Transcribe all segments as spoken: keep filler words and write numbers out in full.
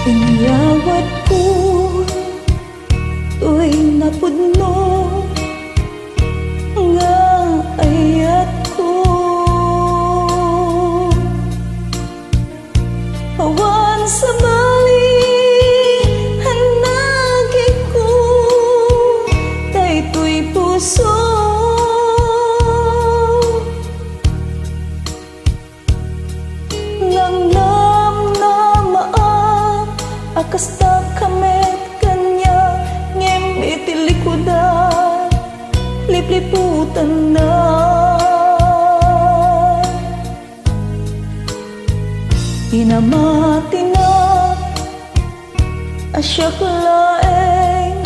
Inyawatko toy napudno nga ayatko. Awan sabali a nagikko daytoy puso. Nangnamnamaak a kasta ka met kaniak, ngem iti likudan, lipliputanna. Pinamatinak a siak laeng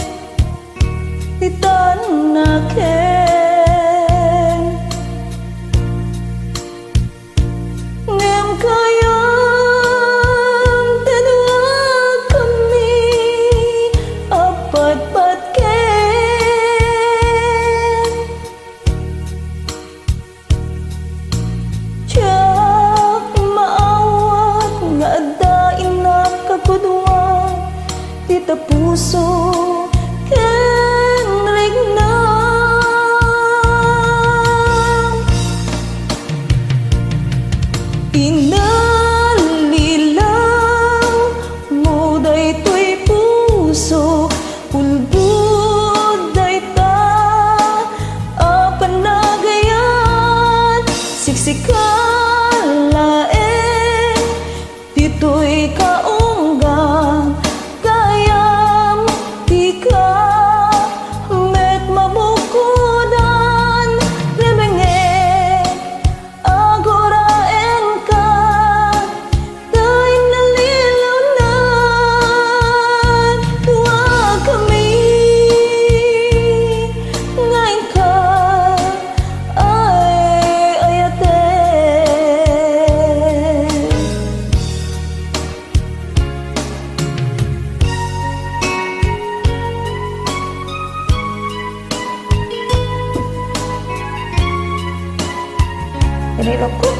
ti tadnakem. Ngem kayam ti duakami a patpatken. Diak maawat nga adda innak a gudua, ti ta puso ken rikna. Inallilaw mo daytoy puso, ulbod dayta a panagayat, siksika laeng ditoy kaunggan, kayam dika met mabukodan, rebengek, aguraenka, tay nalilawnan, duakami nga inka ay ayaten. Ini loko.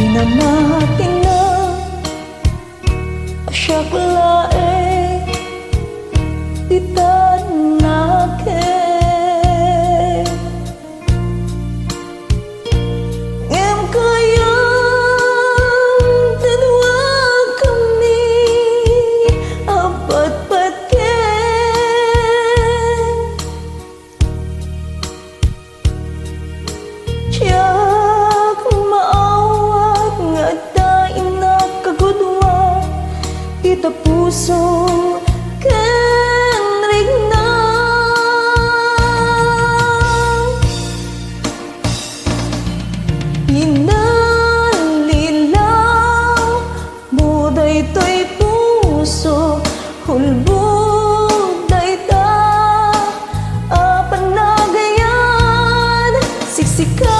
Pinamatinak a siak laeng ti tadnakem. Ngem kayam ti duakami a patpatken. Diak maawat nga adda innak a gudua, ita puso ken rikna. Inallilaw mo daytoy puso, ulbod dayta a panagayat, siksika